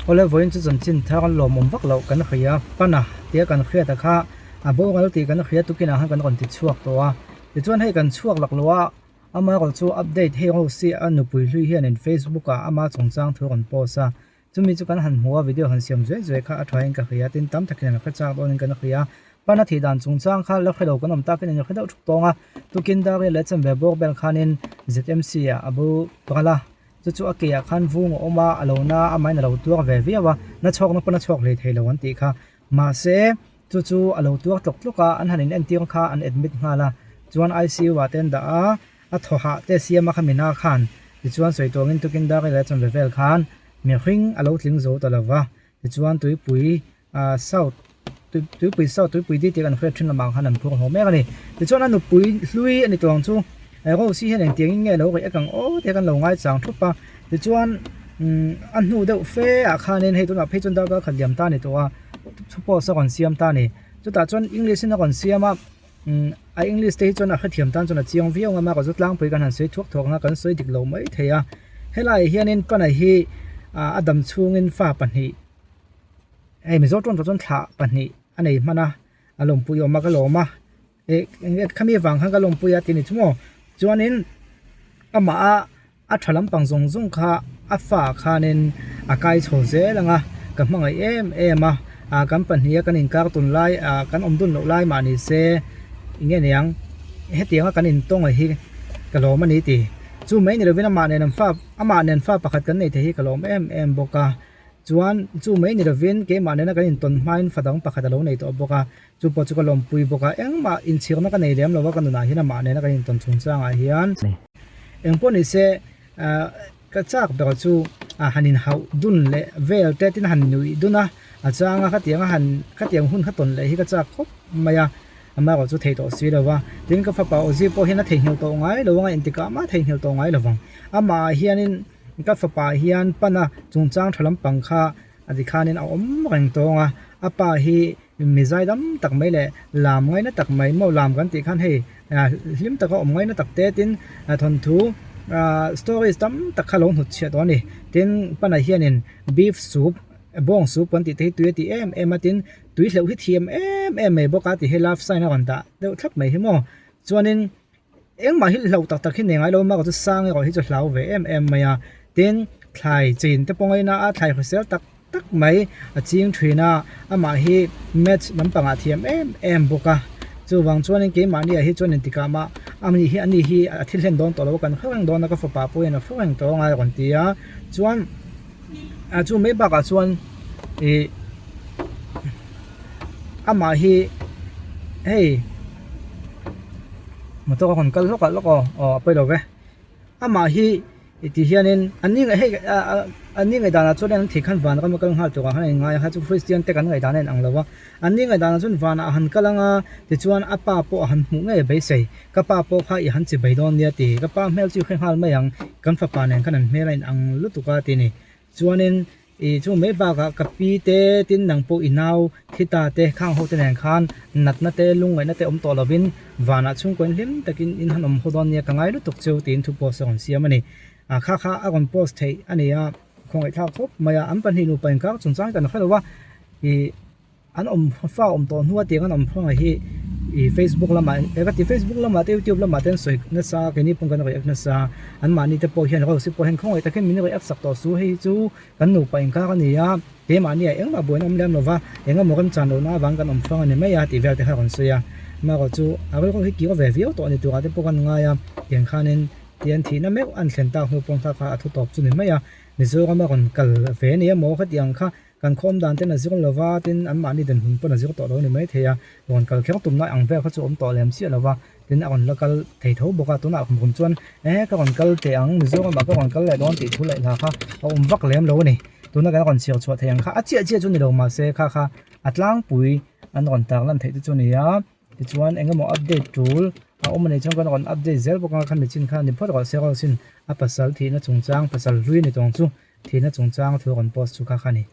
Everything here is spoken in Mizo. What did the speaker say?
Awle vawiin chu chanchin thar lawmawm vak loh kan hria pana tia kan hriat a kha a boral tih kan hria tukinah khan kan rawn ti chhuak tawh a tichuan hei kan chhuak lak lo a amaherawh chu update hei Rose a nupui hlui hianin Facebook ah ama chungchang thu a rawn post a Chumi chu kan han hmu a, video han siam zuai zuai kha a thain ka hria, tin tam takin an hre chak dawnin kan hria. Pana thih dan chungchang kha la hre lo kan awm takin an hre deuh thup tawng a, tukin Daria leh Chambe bawk vel khanin ZMC ah a bo ral a, chu chu a ke ah khan vung a awm a, a lo na a mahin a lo tuar ve viau a, na chhawkna pawn a chhuak hlei thei lo an tih kha. Mahse, chu chu a lo tuar tlawk tlawk a, an han in entir kha an admit nghal a, chuan ICU ah te an dah a, A thaw hah te siam a kha mina khan tichuan sawi tuangin tukin dar ila chuan ve vel khan mihring a lo tling zo ta lova tichuan tuipui ah south tuipui south tuipui di tih kan hriat thin lamah khan an phur haw mek a ni tichuan a nupui hlui a ni tawng chu Rose hi hian engtiang in nge lo rih ek ang aw te kan lo ngaichang thup a tichuan umm a hnu deuh fe ah khanin hei tunah phei chuan darkar khat liam ta a ni tawh a post a rawn siam ta a ni chutah chuan english in a rawn siam a. Umm a english te hi chuan a hrethiam tan chuan a chiang viau ang a mahka chu tlangpui kan han sawi thuak thuak ang a kan sawi dik lo mai thei a helaiah hianin pana hi ah a dam chhungin fa pahnih hei mizo tawng tawh chuan thlah pahnih a nei hman a a lawmpui awm a ka lawm a eh eng khami vang khan ka lawmpui a tih ni chu maw chuanin amah a. A tha lampang zawng zawng kha a fa khanin a kai chho zel ang a, ka hmangaih em em a, ah kan pahniha kan inkar tun lai ah kan awm dun loh lai mah ni se eng nge niang hetianga kan intawng hi ka lawm a ni tih chu mai ni lovin amah nen an fa amah nen fa pakhat kan nei thei hi ka lawm em em bawk a chuan chu mai ni lovin keimah nena kan intawn hmain fa dang pakhat a lo nei tawh bawk a. Chu pawh chu ka lawmpui bawk a, engmah inchhirna ka nei lem lo a, ka nunah hian amah nena kan intawn chungchangah hian. Eng pawh ni se, ka chak ber chu han inhauh dun leh vel te tin han nuih dun a, a changa khatianga han khatiang hun kha tawn leh hi ka chak khawp mai a, amaherawh chu thei tawh si lo va. Tin ka fapa Ozzy pawh hian a theihnghilh tawh ngai lo ang a, engtikah mah a theihnghilh tawh ngai lo vang. Amah hianin ka fapa hian pana chungchang tha lampang kha a ti khanin a awm reng tawng a, a pa hi Mi zaidam tak mai leh lam ngaina tak mai maw lam kan tih khan hei hlim taka awm ngaina tak te tin thawnthu stories tam tak kha lo hnut chhiah tawh a ni. Tin pana hianin beef soup bawng soup kan tih te hi tui a ti em em a tin tui hleuh hi thiam em em mai bawk a ti hi love sign a rawn dah deuh thlap mai hi maw chuanin Engmah hi hlauh tak tak hi nei ngai lo a, chu sang erawh hi chu hlau ve em em mai a. Tin, thlai chin te pawh ngaina a, thlai hrisel tak tak mai a ching thin a, amah hi maths lampangah thiam em em bawk a. Chuvang chuanin keimahniah hi chuan engtikah mah ani hi ani hi a thil hlen dawn tawh lo a, kan hre reng dawn a, ka fapa pawhin a hre reng tawh a ngai a rawn ti a. Chuan chu mai bakah chuan ih amah hi hei motor a rawn kal hlawk ah hlawk aw aw a pawi lo ve amah hi ti hianin an ni hei ah an ni ngaihdanah chuan an thei khan van rama kal nghal turah khan a inngai a kha chu Christian te kan ngaihdan a inang lo va an ni ngaihdanah chuan vanah a han kal ang a tichuan a pa pawh a han hmuh ngei a beisei ka pa pawh kha i han chi bai dawn nia ti ka pa hmel chu i hre nghal mai ang kan fapa nen khan an hmel a inang lutuk a ti a ni chuanin. Ih chu mai bakah ka pi te tin nang pawh i nau thi ta te khang ho te nen khan natna te lungngaihna te awm tawh lovin vanah chhungkaw hlim takin in han awm haw dawn nia ka ngai lutuk cheu tiin thu post a rawn siam a ni. Ah kha kha a rawn post theih a ni a khawngaihthlak khawp mai a an pahnih nupa inkar chungchang kan hre lo a ih. An awm fa awm tawh hnua tiang an awm hruang hi ih facebook lamah e ka ti facebook lamah te youtube lamah te an sawi nasa keini pawh kan react nasa an mahni te pawh hian rose pawh hian khawngaih takin min react sak tawh su hei chu kan nupa inkar a ni a keimahni ah engmah buaina awm lem lova engemaw kan chan lohna avang kan awm hruang a ni mai a tih vel te kha a rawn sawi a amaherawh chu a rilru hi kir ve viau tawh a ni turah te pawh kan ngai a tiang khanin tian thihna meuh an thlen tak hnu pawh kha kha a thu tawp chu ni mai a Mizoram a rawn kal ve a ni emaw khatiang kha Kan khawm dan ten a zir lo va, tin anmahni dinhmun pawn a zir tawh lo a ni maithei a, rawn kal kher tumna ang vel kha chu awm tawh lem chiah lo va, tin a rawn la kal thei tho bawk a, tunah kum kum chuan e ka rawn kal teh ang Mizoramah ka rawn kal leh dawn tih thu leh hla kha a awm vak lem lo a ni, tuna kan rawn chhiar chhuah thei ang kha a chiah chiah chu ni lo mahse kha kha a tlangpui an rawn tarlan theih te chu a ni a, tichuan eng emaw update tul a awm a nih chuan kan rawn update zel bawk a, khami chin kha ni phawt rawh se rawh sin a pasal thihna chungchang pasal hlui ni tawng chu thihna chungchang thu rawn post chu kha kha a ni.